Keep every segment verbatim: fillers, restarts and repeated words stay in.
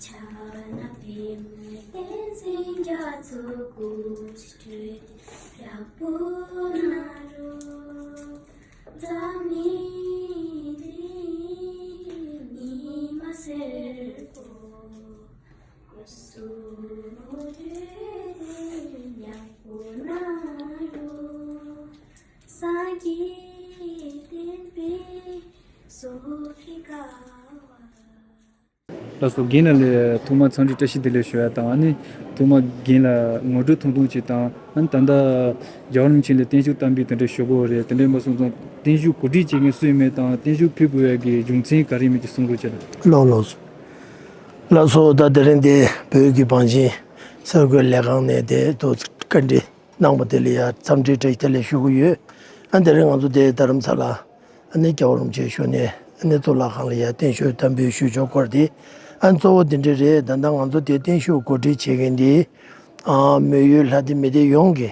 ཕྱག་ན་པདྨོ་བསྟན་འཛིན་རྒྱ་མཚོ་སྐུ་ཚེ་སྟོད་དེ་ཡག་པོ་གནང་རོགས། འཛམ་གླིང་འདིའི་ཉི་མ་སེར་པོ། སྐུ་གཟུགས་མུ་མཐུད་དེ་ཡག་པོ་གནང་རོགས། སངས་རྒྱས་བསྟན་པའི་གཟུགས་ཀྱི་ཀ་བ། ལགས་སོ། རྒན་ལགས་ལ་ཐོག་མར་འཚམས་འདྲི་བཀྲ་ཤིས་བདེ་ལེགས་ཞུ་ཡ་དང་། ཨ་ནི་ཐོག་མར་རྒན་ལ་ངོ་སྤྲོད་ཐུང་ཐུང་ཅིག་དང་། ཨ་ནི་ད་ལྟ་རྒྱལ་བ་རིན་པོ་ཆེ་ལ་བརྟན་བཞུགས་བསྟར་འབུལ་དེ་འདྲ་ཞུ་དགོས་རེད། དེ་འདྲ་མ་སོང་ཙང་བརྟན་བཞུགས་གོ་སྒྲིག་བྱེད་མཁན་སུ་ཡིན་མིན་དང་། བརྟན་བཞུགས་ཕུལ་དགོས་ཡ་གི་རྒྱུ་མཚན་ག་རེ་ཡིན་མིན་ཅིག་གསུང་རོགས་བྱེད་ལ། ལགས་ལགས་སོ། ལགས་སོ། ད་དེ་རིང་འདི་བོད་ཀྱི་བང་ཆེན་གསར་འགོད་ལས་ཁང་ནས་དེ་ཐོག་བཀའ་འདྲི་གནང་བ་དེ་ལ་ཡ་འཚམས་འདྲི་བཀྲ་ཤིས་བདེ་ལེགས་ཞུ་གི་ཡོད། ཨ་དེ་རིང་ང་ཚོ་དེ་རྡ་རམ་ས་ལ་ཨ་ནི་རྒྱལ་བ་རིན་པོ་ཆེའི་བཞུགས་གནས་ཨ་ནི་གཙུག་ལག་ཁང་ལ་ཡ་བརྟན་བཞུགས་བསྟར་འབུལ་ཞུ་ཕྱོགས་སྐོར་དེ། ཨ་གཙོ་བོ་དེ་འདྲ་རེད། ད་ལྟ་ང་ཚོ་དེ་བརྟན་བཞུགས་གོ་སྒྲིག་བྱེད་མཁན་དེ་ཨ་མོན་ཡུལ་ལྷ་སྡེ་མི་སྡེ་ཡོངས་ཀྱི་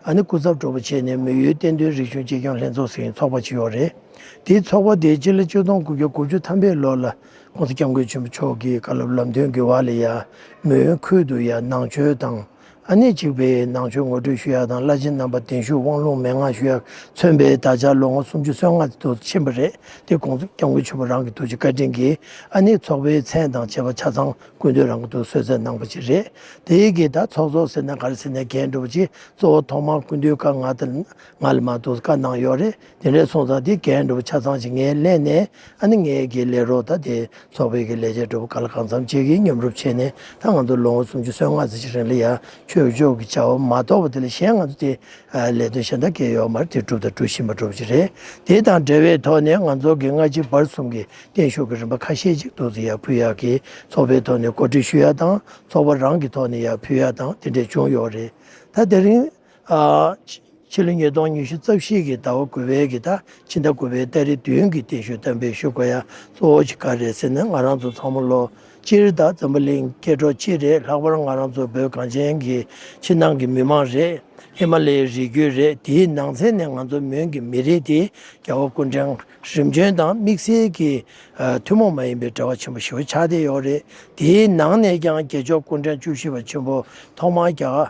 ཨ་ནི་སྐུ་ཚབ་གྲོགས་པོ་བྱས་ནས་མོན་ཡུལ་བསྟན་དོན་རིག་གཞུང་གཅེས་སྐྱོང་ལྷན་ཚོགས་ཟེར་མཁན་ཚོགས་པ་ཅིག་ཡོད་རེད། དེའི་ཚོགས་པ་དེ་སྤྱི་ལོ་ཆིག་སྟོང་དགུ་བརྒྱ་དགུ་བཅུ་ཐམ་པའི་ལོ་ལ་༸གོང་ས་༸སྐྱབས་མགོན་ཆེན་པོ་མཆོག་གི་བཀའ་སློབ་ལམ་སྟོན་གྱི་འོག་ལ་ཡ་མོན་ཁུལ་དུ་ཡ་ནང་ཆོས་དང་། ཨ་ནི་གཅིག་པའི་ནང་ཆོས་ངོ་སྤྲོད་ཞུ་ཡ་དང་། བླ་ཆེན་རྣམ་པ་གདན་ཞུས་དབང་ལུང་མན་ངག་ཞུ་ཡ་མཚོན་པའི་དར་ཆ་ལོ་ངོ་སུམ་ཅུ་སོ་ལྔ་དེ་ཚོ་ཕྱིན་པ་རེད། དེ་༸གོང་ས་༸སྐྱབས་མགོན་ཆེན་པོ་རང་གི་ཐུགས་རྗེ་བཀའ་དྲིན་གྱིས་ཨ་ནི་ཚོགས་པའི་མཚན་དང་བྱེད་པ་ཆ་ཚང་སྐུ་མདུན་རང་གི་ཐུགས་གསོལ་སྩལ་གནང་པ་ཅིག་རེད། དེ་ཡི་གི་ད་ཚོགས་གཙོ་ཟེར་ན་ག་རེ་ཟེར་ན་རྒན་འདྲ་བོ་ཅིག་གཙོ་བོ་ཐོག་མར་སྐུ་མདུན་བཀའ་ང་དང་ང་ལ་མར་ཐུགས་བཀའ་གནང་ཡོད་རེད། དེ་འདྲ་སོང་ཙང་དེ་རྒན་འདྲ་བོ་ཆ་ཚང་ཅིག་ངས་ལེན་ནས། ཨ་ནི་ངས་ཀྱི་ལས་རོགས་ད་དེ་ཚོགས་པའི་གི་ལས་བྱེད་འདྲ་བོ་ག་ལ་གང་འཚམ་བྱེད་ཀྱི་མཉམ་རུབ་བྱས་ནས། ད་ང་ཚོ་ལོ་ངོ་སུམ་ཅུ་སོ་ལྔ་ཙམ་ཞིག་རིང་ལ་ཡ་ཆོས་ཕྱོགས་ཀྱི་བྱ་བ་མ་གཏོགས་པ་དེ་ལ་གཞན་ང་ཚོ་དེ་ལས་དོན་གཞན་དག་གས་ཡོད་མ་རེད། དེ་སྒྲུབ་དང་སྒྲུབ་བཞིན་པ་འདྲ་བོ་ཞིག་རེད། དེ་དང་འབྲེལ་བའི་ཐོག་ནས་ང་ཚོ་གི་སྔ་ཕྱི་བར་གསུམ་གྱི་བརྟན་བཞུགས་ཀྱི་རིམ་པ་ཁ་ཤས་ཅིག་ཏོག་ཙམ་ཡ་ཕུལ་ཡག་གི་ཚོགས་པའི་ཐོག་ནས་གོ་སྒྲིག་ཞུ་ཡ་དང་། ཚོགས་པ་རང་གི་ཐོག་ནས་ཡ་ཕུལ་ཡ་དང་དེ་འདྲས་བྱུང་ཡོད་རེད། ད་དེ་རིང་ཨ། ཕྱི་ལོ་ཉིས་སྟོང་ཉི་ཤུ་རྩ་བཞི་གི་ཟླ་བ་དགུ་པའི་གི་ད་ཕྱི་ཟླ་དགུ་པའི་ཏ་རིག་བདུན་གྱི་བརྟན་བཞུགས་གཏན་འབེབས་ཞུ་དགོས་ཡ་གཙོ་བོ་ཅིག་ག་རེ་རེད་ཟེར་ན། ང་རང་ཚོ་ཚང་མ་ལོ་སྤྱིར་ད་འཛམ་བུ་གླིང་སྐྱེ་འགྲོ་སྤྱི་རེད། ལྷག་པར་ང་རང་ཚོ་བོད་གངས་ཅན་གྱི་ཕྱི་ནང་གི་མི་མང་རེད། ཧི་མ་ལ་ཡའི་རི་རྒྱུད་རེད། དེའི་ནང་ཚན་ནས་ང་ཚོ་མོན་གྱི་མི་རིགས་དེ་རྒྱལ་བ་སྐུ་ཕྲེང་རིམ་བྱོན་དང་དམིགས་བསལ་གྱི་ཨ་ཐུན་མོང་མ་ཡིན་པའི་འབྲེལ་བ་ཆེན་པོ་ཞེ་པོ་ཆགས་བསྡད་ཡོད་རེད། དེའི་ནང་ནས་ཀྱང་རྒྱལ་མཆོག་སྐུ་ཕྲེང་བཅུ་བཞི་པ་ཆེན་པོ་ཐོག་མར་རྒྱ་གར་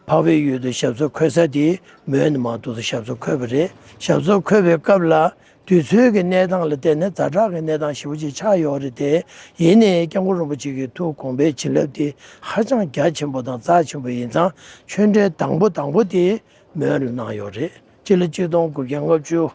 འཕགས་པའི་ཡུལ་དུ་ཞབས་སོར་འཁོད་ས་དེ་མོན་ནས་མར་འདུག་སེ་ཞབས་སོར་འཁོད་པ་རེད། ཞབས་སོར་འཁོད་པའི་སྐབས་ལ་དུས་ཚོད་ཀྱི་གནས་སྟངས་ལ་བལྟས་ནས་ཛ་དྲག་གི་གནས་སྟངས་ཞེ་པོ་ཅིག་ཆགས་ཡོད་རེད་དེ། ཡིན་ནའི་སྐྱབས་མགོན་རིན་པོ་ཆེ་གི་ཐུགས་དགོངས་པའི་བྱིན་རླབས་དེ་ཧ་ཅང་རྒྱ་ཆེན་པོ་དང་རྩ་ཆེན་པོ་ཡིན་ཙང་། ཆོས་འབྲེལ་དང་པོ་དང་པོ་དེ་མོན་ལ་གནང་ཡོད་རེད། སྤྱི་ལོ་ཆིག་སྟོང་དགུ་བརྒྱ་ལྔ་བཅུ་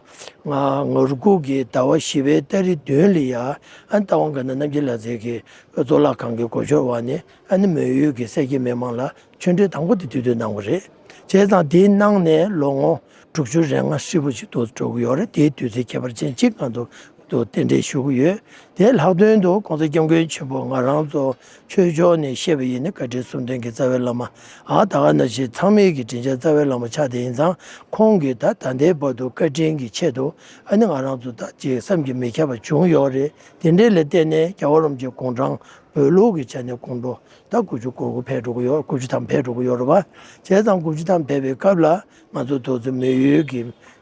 ང་དགུ་གི་ཟླ་བ་བཞི་པའི་ཏ་རིག་བདུན་ལ་ཡ། ཨ་རྟ་དབང་དགའ་ལྡན་རྣམ་རྒྱལ་ལགས་མཛད་ཀྱི་གཙུག་ལག་ཁང་གི་གོ་ཆོད་འོག་ནས་ཨ་ནི་མོན་ཡུལ་གྱི་སེར་སྐྱ་མི་མང་ལ་ཆོས་འབྲེལ་དང་པོ་དེ་དུས་དུས་གནང་བ་རེད། བྱས་ཙང་དེའི་ནང་ནས་ལོ་ངོ་དྲུག་ཅུ་རེ་ལྔ་ཧྲིལ་པོ་ཅིག་ཏུ་འགྲོ་གི་ཡོད་རེད། དེའི་དུས་ཚོད་ཁྱད་པར་ཅན་ཅིག་ང་ཚོ་དུ་རྟེན་འབྲེལ་ཞུ་གི་ཡོད། དེའི་ལྷག་དོན་དུ་༸གོང་ས་༸སྐྱབས་མགོན་ཆེན་པོ་ང་རང་ཚོ་ཆོས་ཕྱོགས་ནས་བཤད་པ་ཡིན་ན་བཀའ་དྲིན་གསུམ་ལྡན་གྱི་རྩ་བའི་བླ་མ། ཨ་ད་ག་ནང་བཞིན་ཚང་མས་ཀྱི་དྲིན་ཅན་རྩ་བའི་བླ་མ་ཆགས་བསྡད་ཡིན་ཙང་། ཁོང་གིས་ད་ད་ལྟའི་བར་དུ་བཀའ་དྲིན་གྱི་ཆེད་དུ་ཨ་ནི་ང་རང་ཚོ་ད་ཅིག་བསམ་གྱིས་མི་ཁྱབ་པ་བྱུང་ཡོད་རེད། དེ་འདྲའི་ལ་བརྟེན་ནས་རྒྱལ་བ་རིན་པོ་ཆེ་དགུང་གྲངས་བོད་ལུགས་ཀྱི་ཆ་ནས་དགུང་ལོ་ད་དགུ་བཅུ་གོ་དགུ་ཕེབས་འགྲོ་གི་ཡོད། དགུ་བཅུ་ཐམ་ཕེབས་འགྲོ་གི་ཡོད་རེད་པ། བྱས་ཙང་དགུ་བཅུ་ཐམ་ཕེབས་པའི་སྐབས་ལ་ང་ཚོ་དུ་ཚོད་མོན་ཡུལ་གྱི་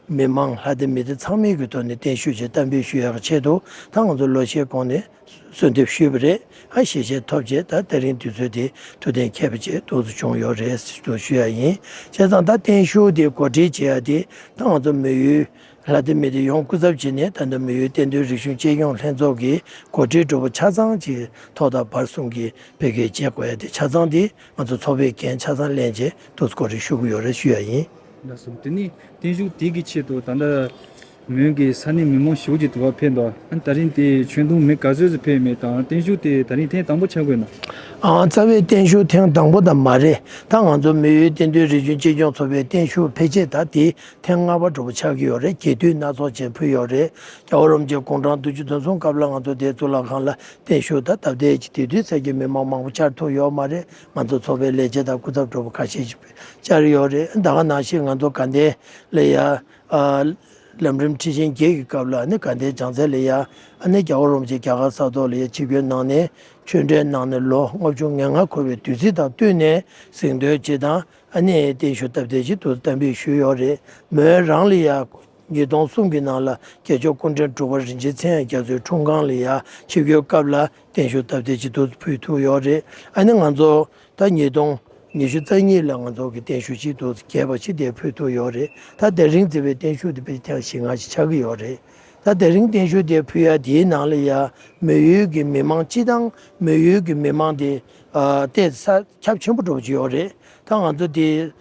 མི་མང་ལྷ་སྡེ་མི་སྡེ་ཚང་མའི་གི་ཐོག་ནས་བརྟན་བཞུགས་ཅིག་གཏན་འབེབས་ཞུ་ཡག་གི་ཆེད་དུ་ད་ང་ཚོ་ལོ་ཤས་གོང་ནས་གསོལ་འདེབས་ཞུས་པ་རེད། ཨ་ཞལ་བཞེས་ཐོབ་རྗེས་ད་དེ་རིང་དུས་ཚོད་དེ་ཐུགས་གཏན་འཁེལ་བ་ཅིག་ཏོག་ཙམ་བྱུང་ཡོད་རེད་ཞུ་ཡ་ཡིན། བྱས་ཙང་ད་བརྟན་བཞུགས་དེ་གོ་སྒྲིག་བྱེད་ཡ་དེ་ད་ང་ཚོ་མོན་ཡུལ་ལྷ་སྡེ་མི་སྡེ་ཡོངས་སྐུ་ཚབ་བྱས་ནས་ད་ལྟ་མོན་ཡུལ་བསྟན་དོན་རིག་གཞུང་གཅེས་སྐྱོང་ལྷན་ཚོགས་ཀྱི་གོ་སྒྲིག་འདྲ་བོ་ཆ་ཚང་ཅིག་ཐོག་མཐའ་བར་གསུམ་གྱི་བོད་སྐད་བྱེད་དགོས་ཡ་དེ་ཆ་ཚང་དེ་ང་ཚོ་ཚོགས་པའི་འགན་ཆ་ཚང་ལེན་བྱས་ཏོག་ཙམ་གོ་སྒྲིག་ཞུ་གི་ཡོད་རེད་ཞུ་ཡ་ཡིན། ལགས་སོ། དེ་ནས་བརྟན་བཞུགས་དེ་གི་ཆེད་དུ་ད་ལྟ་མོན་གྱི་ས་གནས་མི་མང་ཞེ་པོ་ཅིག་དེ་བར་ཕེབས་འདུག་ཨ་ནི་ད་རིང་དེ་ཆོས་དུང་མི་ག་ཚོད་ཙམ་ཕེབས་མེད་དང་། བརྟན་བཞུགས་དེ་ད་རིང་ཐེངས་དང་པོ་ཆགས་དགོས་ན། ཨང་རྩ་བའི་བརྟན་བཞུགས་ཐེངས་དང་པོ་དང་མ་རེད། ད་ང་ཚོ་མོན་ཡུལ་བསྟན་དོན་རིག་གཞུང་གཅེས་སྐྱོང་ཚོགས་པའི་བརྟན་བཞུགས་ཕལ་ཆེར་ད་དེ་ཐེངས་ལྔ་པ་འདྲ་པོ་ཆགས་ཀྱི་ཡོད་རེད། རྒྱས་བསྡུས་སྣ་ཚོགས་ཅན་ཕུལ་ཡོད་རེད། རྒྱལ་བ་རིན་པོ་ཆེ་དགུང་གྲངས་བདུན་ཅུ་དོན་གསུམ་སྐབས་ལ་ང་ཚོ་དེ་གཙུག་ལག་ཁང་ལ་བརྟན་བཞུགས་ད་སྟབས་བདེ་ཅིག་དེ་དུས་ཚོད་ཀྱི་མི་མང་མང་པོ་བཅར་ཐུབ་ཡོད་མ་རེད། ང་ཚོ་ཚོགས་པའི་ལས་བྱེད་དང་སྐུ་ཚབ་འདྲ་པོ་ཁ་ཤས་ཤིག་བཅར་ཡོད་རེད། ད་ག་ནང་བཞིན་ང་ཚོ་དགའ་ལྡན་ལ་ཡ་ཨ་ལམ་རིམ་ཁྲིད་ཆེན་བརྒྱད་ཀྱི་སྐབས་ལ་ནི་དགའ་ལྡན་བྱང་རྩེ་ལ་ཡ་ཨ་ནི་རྒྱལ་བ་རིན་པོ་ཆེ་རྒྱ་གར་ས་ཐོག་ལ་ཡ་ཆིབས་བསྒྱུར་གནང་ནས་ཆོས་འབྲེལ་གནང་ནས་ལོ་ལྔ་བཅུ་ང་ལྔ་འཁོར་བའི་དུས་ཚིགས་དང་བསྟུན་ནས་གཟེངས་བསྟོད་ཅིག་དང་ཨ་ནི་བརྟན་བཞུགས་སྟབས་བདེ་ཅིག་ཏུ་གཏན་འབེབས་ཞུས་ཡོད་རེད། མོན་རང་ལ་ཡ་ ཉིས་སྟོང་གསུམ་གྱི་ནང་ལ་རྒྱལ་མཆོག་སྐུ་ཕྲེང་དྲུག་པ་རིན་ཆེན་མཚན་དབྱངས་རྒྱ་མཚོའི་འཁྲུངས་སྐར་ལ་ཡ་ཆིབས་བསྒྱུར་སྐབས་ལ་བརྟན་བཞུགས་སྟབས་བདེ་ཅིག་ཏུ་ཕུལ་ཐུབ་ཡོད་རེད། ཨ་ནི་ང་ཚོ་ད་ཉིས་སྟོང་ཉི་ཤུ་རྩ་གཉིས་ལ་ང་ཚོ་གི་བརྟན་བཞུགས་ཅིག་ཏུ་རྒྱས་པ་ཅིག་དེ་ཕུལ་ཐུབ་ཡོད་རེད། ད་དེ་རིང་བརྩི་བའི་བརྟན་བཞུགས་དེ་དཔེ་ཐེངས་བཞི་ལྔ་ཞིག་ཆགས་ཀྱི་ཡོད་རེད། ད་དེ་རིང་བརྟན་བཞུགས་དེ་ཕུལ་ཡ་དེའི་ནང་ལ་ཡ་མོན་ཡུལ་གྱི་མི་མང་སྤྱི་དང་མོན་ཡུལ་གྱི་མི་མང་དེ་ཨ་ཏོག་ཙམ་ཁྱབ་ཆེན་པོ་འགྲོ་གི་ཡོད་རེད། ད་ང་ཚོ་དེ་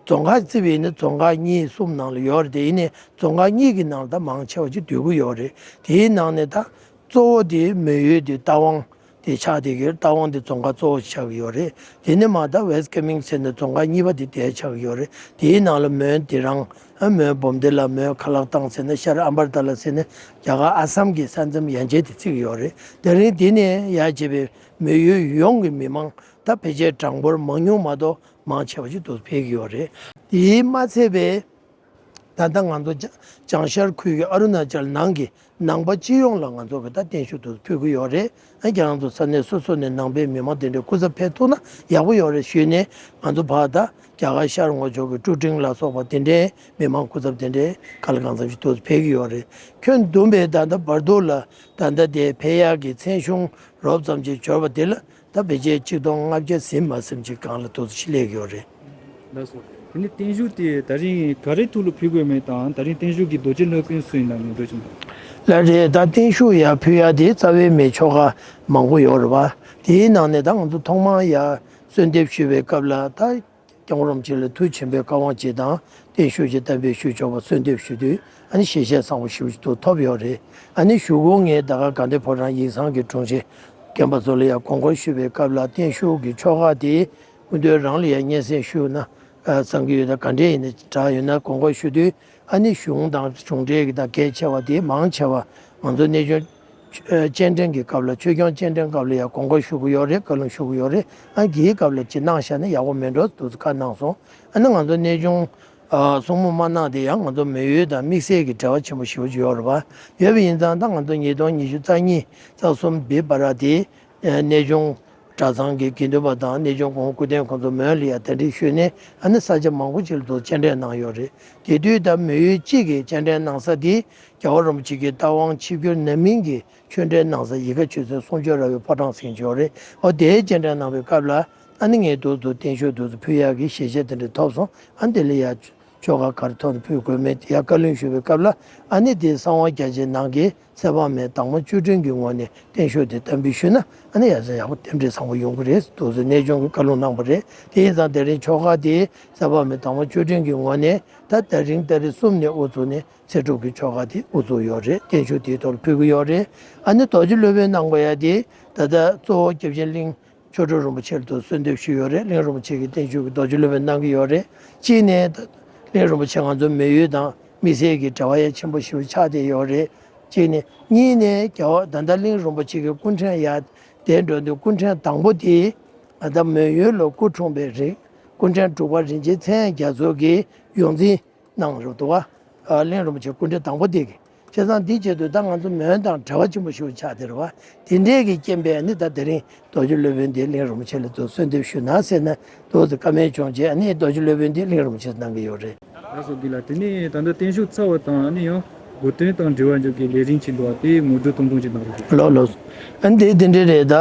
རྫོང་ཁག་བརྩིས་པ་ཡིན་ན་རྫོང་ཁག་གཉིས་གསུམ་ནང་ལ་ཡོད་རེད། དེ་ཡིན་ནའི་རྫོང་ཁག་གཉིས་ཀྱི་ནང་ལ་ད་མང་ཆེ་བ་ཅིག་སྡོད་ཀྱི་ཡོད་རེད། དེའི་ནང་ནས་ད་གཙོ་བོ་དེ་མོན་ཡུལ་དེ་རྟ་དབང་དེ་ཆགས་བསྡད་ཀྱི་རེད། རྟ་དབང་དེ་རྫོང་ཁག་གཙོ་བོ་ཆགས་ཀྱི་ཡོད་རེད། དེ་ནས་མར་ད་ཝེ་སི་ཀེ་མིང་ཟེར་ནས་རྫོང་ཁག་གཉིས་པ་དེ་དེ་ཆགས་ཀྱི་ཡོད་རེད། དེའི་ནང་ལ་མོན་དེ་རང་ཨ་མོན་བུམ་སྡེ་ལ་མོན་ཁ་ལག་ཏང་ཟེར་ནས་ཤར་ཨམ་བར་ཏ་ལ་ཟེར་ནས་རྒྱ་གར་ཨ་སམ་གྱི་ས་མཚམས་ཡན་ཆད་དེ་བརྩི་གི་ཡོད་རེད། དེ་རིང་དེ་ནས་ཡར་བྱས་པའི་མོན་ཡུལ་ཡོངས་ཀྱི་མི་མང་ད་ཕལ་ཆེར་གྲངས་འབོར་མང་ཉུང་མ་གཏོགས་མང་ཆེ་བ་ཞིག་ཏུ་ཕེབས་ཀྱི་ཡོད་རེད། དེའི་མ་ཚད་པའི་ད་ལྟ་ང་ཚོ་ལྗང་ལྗང་ཤར་ཁུལ་གྱི་ཨ་རུ་ན་ཅལ་ནང་གི་ནང་པ་སྤྱི་ཡོངས་ལ་ང་ཚོ་གི་ད་བརྟན་བཞུགས་དུ་ཕུལ་གྱི་ཡོད་རེད། ཨ་ཁྱེད་རང་ཚོ་ས་གནས་སོ་སོ་ནས་ནང་པའི་མི་མང་དེ་འདྲའི་སྐུ་ཚབ་ཕེབས་ཐུབ་ན་ཡག་པོ་ཡོད་རེད་ཞུས་ནས། ང་ཚོ་ཕར་ད་རྒྱ་གར་ཤར་ངོས་ཕྱོགས་ཀྱི་ཀྲུ་ཀྲིང་ལ་སོགས་པ་དེ་འདྲའི་མི་མང་སྐུ་ཚབ་དེ་འདྲའི་ག་ལ་གང་འཚམ་ཞིག་དུ་ཕེབས་ཀྱི་ཡོད་རེད། ཁྱོན་བསྡོམས་པའི་ད་ལྟ་བར་དུ་ལ་ད་ལྟ་དེ་ཕེབས་ཡག་གི་མཚན་གཞུང་རོབ་ཙམ་ཅིག་འབྱོར་བ་དེ་ལ་ད་ཕལ་ཆེར་ཆིག་སྟོང་ལྔ་བརྒྱ་ཟིན་མ་ཟིན་ཅིག་སྒང་ལ་དུ་ཕྱིན་སླེབས་ཀྱི་ཡོད་རེད། ལགས་སོ། དེ་ནས་བརྟན་བཞུགས་དེ་ད་རིང་ག་རེ་ཐོག་ལ་ཕུལ་དགོས་མེད་དང་། ད་རིང་བརྟན་བཞུགས་ཀྱི་རྡོ་རྗེ་སློབ་དཔོན་སུ་ཡིན་ནམ་ངོ་སྤྲོད་ཅིག་གནང་། ལགས་རེད། ད་བརྟན་བཞུགས་ཡར་ཕུལ་ཡ་དེ་རྩ་བའི་མི་ཆོ་ག་མང་པོ་ཡོད་རེད་པ། དེའི་ནང་ནས་ད་ང་ཚོ་ཐོག་མར་ཡར་གསོལ་འདེབས་ཞུ་བའི་སྐབས་ལ་ད་སྐྱབས་མགོན་རིན་པོ་ཆེ་ལ་ཐུགས་མཆིས་པའི་བཀའ་དབང་ཅིག་དང་བརྟན་བཞུགས་ཀྱི་གཏན་འབེབས་ཞུ་ཆོག་པ་གསོལ་འདེབས་ཞུ་དུས་ཨ་ནི་ཞལ་བཞེས་བཟང་པོ་ཞེ་པོ་ཅིག་ཏུ་ཐོབ་ཡོད་རེད། ཨ་ནི་གཞུག་གུ་ངས་ད་ག་དགའ་ལྡན་ཕོ་བྲང་ཡིག་ཚང་གི་དྲུང་ཆེ་རྒན་པ་ཚོ་ལ་ཡང་དགོངས་སྐོར་ཞུ་བའི་སྐབས་ལ་བརྟན་བཞུགས་ཀྱི་ཆོ་ག་དེ་སྐུ་མདུན་རང་ལ་ཡང་སྙན་སེང་ཞུས་ན་ཨ་བཟང་གི་ཡོད། ད་ག་འདྲས་ཡིན་ན་དྲག་ཡོད་ན་དགོངས་སྐོར་ཞུ་དུས་ཨ་ནི་གཞུང་དང་གཞུང་འབྲེལ་གྱི་དང་གལ་ཆེ་བ་དེ་མང་ཆེ་བ་ང་ཚོ་གནས་ཆུང་ཨ་སྤྱན་འདྲེན་གྱི་སྐབས་ལ་ཆོས་སྐྱོང་སྤྱན་འདྲེན་སྐབས་ལ་ཡང་དགོངས་སྐོར་ཞུ་གི་ཡོད་རེད། བཀའ་ལུང་ཞུ་གི་ཡོད་རེད། ཨ་དེའི་སྐབས་ལ་ཅིག་གནང་བཞག་ན་ཡག་པོ་མེད་འགྲོ་འདུག་ཟེར་བཀའ་གནང་སོང་། ཨ་ནི་ང་ཚོ་གནས་ཆུང་ཨ་གསུང་འབུམ་མ་གནང་དེ་ཡང་ང་ཚོ་མོན་ཡུལ་དང་དམིགས་བསལ་གྱི་འབྲེལ་བ་ཆེན་པོ་ཞེ་པོ་ཅིག་ཡོད་རེད་པ། ཡོད་པ་ཡིན་ཙང་ད་ང་ཚོ་ཉིས་སྟོང་ཉི་ཤུ་རྩ་གཉིས་རྩ་གསུམ་འདི་བར་དེ་གནས་ཆུང་གྲྭ་ཚང་གི་དགེ་འདུན་པ་དང་གནས་ཆུང་གོང་སྐུ་རྟེན་ཁོང་ཚོ་མོན་ལ་ཡང་གདན་འདྲེན་ཞུས་ནས་ཨ་ནི་ས་ཆ་མང་པོ་ཅིག་ལ་དུ་སྤྱན་འདྲེན་གནང་ཡོད་རེད། དེ་དུས་ད་མོན་ཡུལ་གཅིག་གི་སྤྱན་འདྲེན་གནང་ས་དེ་རྒྱལ་བ་རིན་པོ་ཆེ་གི་རྟ་དབང་ཆིབས་བསྒྱུར་ནམ་ཡིན་གྱི་ཆོས་འབྲེལ་གནང་ས་ཡིད་དགའ་ཆོས་སྲིད་གསུང་ཆོས་ར་བའི་ཕོ་བྲང་ཟེར་གྱི་ཡོད་རེད། འོ་དེའི་སྤྱན་འདྲེན་གནང་བའི་སྐབས་ལ་ཨ་ནི་ངས་དུ་དུ་བརྟན་བཞུགས་དུ་དུ་ཕུལ་ཡག་གི་ཞལ་བཞེས་དེ་འདྲ་ཐོབ་སོང་། ཨ་ནི་དེ་ལ་ཡ་ཆོ་ག་ག་རེ་ཐོག་ནས་ཕུལ་དགོས་མེད་ཡ་བཀའ་ལུང་ཞུ་བའི་སྐབས་ལ་ཨ་ནི་དེ་གསང་བ་རྒྱ་ཆེའི་ནང་གི་ཚེ་དཔག་མེད་དྭངས་མ་བཅུ་སྤྲུལ་གྱི་ངོས་ནས་བརྟན་བཞུགས་དེ་གཏན་འབེབས་ཞུས་ན་ཨ་ནི་ཡ་ས་ཡག་པོ་རྟེན་འབྲེལ་བཟང་པོ་ཡོང་གི་རེད་དུ་ཟེར་གནས་ཆུང་གི་བཀའ་ལུང་གནང་བ་རེད། དེ་ཡིན་ཙང་དེ་རིང་ཆོ་ག་དེ་ཚེ་དཔག་མེད་དྭངས་མ་བཅུ་སྤྲུལ་གྱི་ངོས་ནས་ད་ད་རིང་ཏ་རིག་གསུམ་ནས་དབུ་བཙུགས་ནས་ཚེ་སྒྲུབ་ཀྱི་ཆོ་ག་དེ་དབུ་བཙུགས་ཡོད་རེད། བརྟན་བཞུགས་དེའི་ཐོག་ལ་ཕུལ་གྱི་ཡོད་རེད། ཨ་ནི་རྡོ་རྗེ་སློབ་དཔོན་གནང་དགོས་ཡ་དེ་ད་ལྟ་གཙོ་བོ་སྐྱབས་ཆེན་གླིང་ཆོ་འཕྲུལ་རིན་པོ་ཆེ་ལ་དུ་གསོལ་འདེབས་ཞུས་ཡོད་རེད། གླིང་རིན་པོ་ཆེ་གི་བརྟན་བཞུགས་ཀྱི་རྡོ་རྗེ་སློབ་དཔོན་གནང་གི་ཡོད་རེད། གཅིག་ནས་ད་གླིང་རིན་པོ་ཆེ་ང་ཚོ་མོན་ཡུལ་དང་དམིགས་བསལ་གྱི་འབྲེལ་བ་ཡ་ཆེན་པོ་ཞེ་པོ་ཆགས་བསྡད་ཡོད་རེད། གཅིག་ནས་གཉིས་ནས་རྒྱལ་བ་ད་ལྟ་གླིང་རིན་པོ་ཆེ་གི་སྐུ་ཕྲེང་ཡར་འདས་འགྲོ་དུས་སྐུ་ཕྲེང་དང་པོ་དེ་ད་ལྟ་མོན་ཡུལ་ལ་སྐུ་འཁྲུངས་པའི་རིང་སྐུ་ཕྲེང་དྲུག་པ་རིན་ཆེན་མཚན་དབྱངས་རྒྱ་མཚོ་གིས་ཡོངས་འཛིན་གནང་རུ་འདུག་བ། ཨ་གླིང་རིན་པོ་ཆེ་སྐུ་ཕྲེང་དང་པོ་དེ་གི་བྱས་ཙང་འདི་བྱེད་དུས་ད་ང་ཚོ་མོན་དང་འབྲེལ་བ་ཆེན་པོ་ཞིག་ཆགས་བསྡད་རེད་བ། དེ་འདྲས་ཀྱི་རྐྱེན་པས་ནི་ད་དེ་རིང་རྡོ་རྗེ་སློབ་དཔོན་འདི་གླིང་རིན་པོ་ཆེ་ལ་དུ་གསོལ་འདེབས་ཞུས་ན་ཟེར་ན་དུ་ཟེར་བཀའ་མོལ་བྱུང་རྗེས་ཨ་ནི་རྡོ་རྗེ་སློབ་དཔོན་འདི་གླིང་རིན་པོ་ཆེ་གནང་གི་ཡོད་རེད། ལགས་སོ་དགེ་ལགས། དེ་ནས་ད་ལྟ་བརྟན་བཞུགས་ཚར་བ་དང་ཨ་ནི་ཡང་གོ་སྟོན་དང་འབྲེལ་བ་འཇོག་གི་ལས་རིམ་ཅིག་འདུག་བ། དེ་ངོ་སྤྲོད་ཏོང་ཏོང་ཅིག་གནང་རོགས་ཞུ། ལགས་ལགས། ཨ་ནི་དེ་དེ་འདྲས་རེད། ད་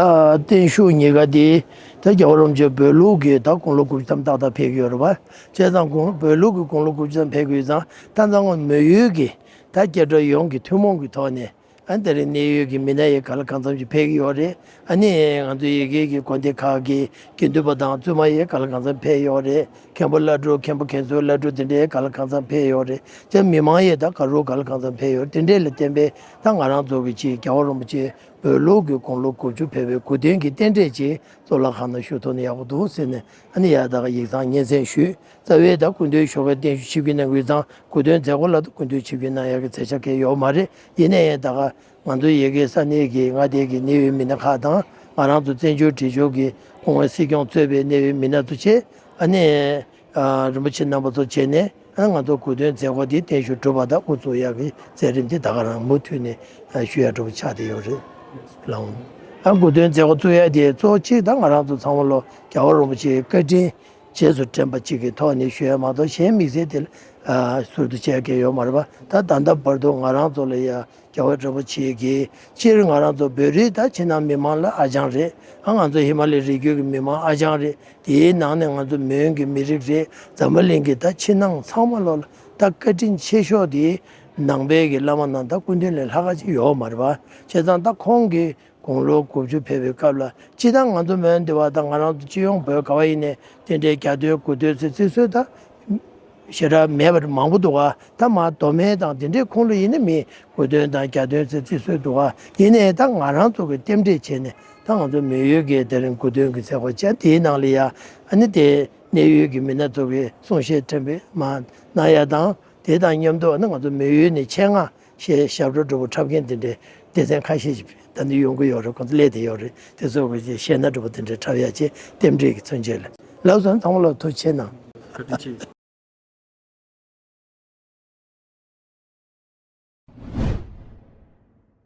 བརྟན་བཞུགས་གཉིས་ཀ་དེ་ད་རྒྱལ་བ་རིན་པོ་ཆེ་བོད་ལུགས་ཀྱི་ད་དགུང་ལོ་དགུ་བཅུ་ཐམ་ཏག་ཏག་ཕེབས་ཀྱི་ཡོད་རེད་བ། བྱས་ཙང་དགུང་བོད་ལུགས་ཀྱི་དགུང་ལོ་དགུ་བཅུ་ཙམ་ཕེབས་དགོས་ཙང་ད་ཚང་མ་མོན་ཡུལ་གྱི་ད་སྐྱེ་འགྲོ་ཡོངས་ཀྱི་ཐུན་མོང་གི་ཐོག་ནས་ཨ་ནི་དེ་རིང་གནད་ཡོད་ཀྱི་མི་སྣ་ཡི་ག་ལ་གང་འཚམ་ཞིག་ཕེབས་ཀྱི་ཡོད་རེད། ཨ་ནི་ང་ཚོ་ཡ་གི་གི་དགོན་སྡེ་ཁག་གི་དགེ་འདུན་པ་དང་བཙུན་མ་ཡི་ག་ལ་གང་འཚམ་ཕེབས་ཡོད་རེད། མཁན་པོ་བླ་སྤྲུལ་མཁན་པོ་མཁན་ཟུར་བླ་སྤྲུལ་དེ་འདྲའི་ག་ལ་གང་འཚམ་ཕེབས་ཡོད་རེད། ཅེས་མི་མང་ཡི་ད་ག་རུ་ག་ལ་གང་འཚམ་ཕེབས་ཡོད་རེད། དེ་འདྲའི་ལ་བརྟེན་པས་ད་ང་རང་ཚོ་གི་ཅིག་རྒྱལ་བ་རིན་པོ་ཆེ་བོད་ལུགས་ཀྱི་དགུང་ལོ་དགུ་བཅུ་ཕེབས་པའི་གོ་སྟོན་གྱི་རྟེན་འབྲེལ་ཅིག་གཙུག་ལག་ཁང་ནང་ཞུ་ཐུབ་ན་ཡག་པོ་འདུག་ཟེར་ནས་ཨ་ནི་ཡ་ད་ག་ཡིག་ཚང་སྙན་སེང་ཞུས། རྩ་བའི་ད་སྐུ་མདུན་ཞོགས་ཀའི་བརྟན་བཞུགས་ཆིབས་བསྒྱུར་གནང་དགོས་ཙང་གོ་སྟོན་མཛད་སྒོ་ལ་ད་སྐུ་མདུན་ཆིབས་བསྒྱུར་གནང་ཡག་གི་མཛད་འཆར་གང་ཡང་ཡོད་མ་རེད། ཡིན་ནའི་ད་ག་ང་ཚོ་ཡ་གི་ས་གནས་ཀྱི་མངའ་སྡེ་གི་གནད་ཡོད་མི་སྣ་ཁག་དང་ང་རང་ཚོ་བཙན་བྱོལ་བགྲེས་ཆོས་ཀྱི་སྐུ་ངོ་སྲིད་སྐྱོང་གཙོས་པའི་གནད་ཡོད་མི་སྣ་ཚོ་བཅས་ཨ་ནི་ཨ་རིན་པོ་ཆེ་རྣམ་པ་ཚོ་བྱས་ནས་ཨ་ང་ཚོ་གོ་སྟོན་མཛད་སྒོ་འདི་བརྟན་བཞུགས་གྲུབ་པ་དང་དབུ་བཙུགས་ཡག་གི་མཛད་རིམ་འདི་ད་ག་རང་མུ་མཐུད་ནས་ཨ་ཞུ་ཡག་འགྲོ་བ་ཆགས་བསྡད་ཡོད་རེད་ལགས། ཨ་གོ་སྟོན་མཛད་སྒོ་བཙུགས་ཡག་དེ་གཙོ་བོ་གཅིག་ད་ང་རང་ཚོ་ཚང་མ་ལོ་རྒྱལ་བ་རིན་པོ་ཆེའི་བཀའ་དྲིན་རྗེས་སུ་དྲན་པ་གཅིག་གི་ཐོག་ནས་ཞུ་ཡ་མ་གཏོགས་གཞན་དམིགས་བསལ་དེ་ ཨ་ཟུར་དུ་བྱས་མཁན་ཡོད་མ་རེད་པ། ད་ད་ལྟ་བར་དུ་ང་རང་ཚོ་ལ་ཡ་རྒྱལ་བ་རིན་པོ་ཆེ་གིས་སྤྱིར་ང་རང་ཚོ་བོད་རིགས་ད་ཕྱི་ནང་མི་མང་ལ་ཨ་ཅང་རེད། ཨ་ང་ཚོ་ཧི་མ་ལའི་རི་རྒྱུད་ཀྱི་མི་མང་ཨ་ཅང་རེད། དེའི་ནང་ནས་ང་ཚོ་མོན་གྱི་མི་རིགས་རེད། འཛམ་བུ་གླིང་གི་ད་ཕྱི་ནང་ཚང་མ་ལོ་ལ་ད་བཀའ་དྲིན་ཆེ་ཤོས་དེ་ནང་པའི་གི་བླ་མ་རྣམས་ད་སྐུ་མདུན་ལས་ལྷག་ག་ཅིག་ཡོད་མ་རེད་པ། བྱས་ཙང་ད་ཁོང་གིས་དགུང་ལོ་དགུ་བཅུ་ཕེབས་པའི་སྐབས་ལ་སྤྱིར་བཏང་ང་ཚོ་མོན་སྡེ་བ་དང་ང་རང་ཚོ་སྤྱི་ཡོངས་བོད་ག་བ་ཡིན་ནའི་དེ་འདྲའི་གྱ་སྟོན་དགུ་སྟོན་ཚེ་བརྩི་སྲོལ་ད་ཞེ་དྲག་མེད་པ་མང་པོ་འདུག་ག། ད་མ་མདོ་སྨད་དང་དེ་འདྲའི་ཁོངས་ལ་ཡིན་ན་མི་དགུ་སྟོན་དང་གྱ་སྟོན་ཚེ་བརྩི་སྲོལ་འདུག་ག། ཡིན་ནའི་ད་ང་རང་ཚོ་གི་རྟེན་འབྲེལ་བྱས་ནས་ད་ང་ཚོ་མོན་ཡུལ་གྱི་དེ་རིང་དགུ་སྟོན་གྱི་ཚེས་པ་བཅད་དེའི་ནང་ལ་ཡ་ཨ་ནི་དེ་གནས་ཡུལ་གྱི་མི་སྣ་ཚོ་གི་གསུང་བཤད་ཕྲན་བུ་མ་གནང་ཡ་དང་། དེ་དང་མཉམ་དུ་ཨ་ནི་ང་ཚོ་མོན་ཡུལ་ནས་ཆེད་མངགས་ཞེས་ཞབས་བྲོ་སྒྲུབ་པ་འཁྲབ་མཁན་དེ་འདྲའི་སྡེ་ཚན་ཁ་ཤས་ཤིག་ད་ནི་ཡོང་གི་ཡོད་རེད། ཁོང་ཚོ་སླེབས་བསྡད་ཡོད་རེད། དེ་ཚོ་གི་གཞས་སྣ་སྒྲུབ་པ་དེ་འདྲའི་འཁྲབ་ཡ་བྱས་རྟེན་འབྲེལ་གྱི་མཚོན་བྱེད་ལ། ལགས་སོ། ཚང་མ་ལ་ཐུགས་རྗེ་གནང་། བཀའ་དྲིན་ཆེ།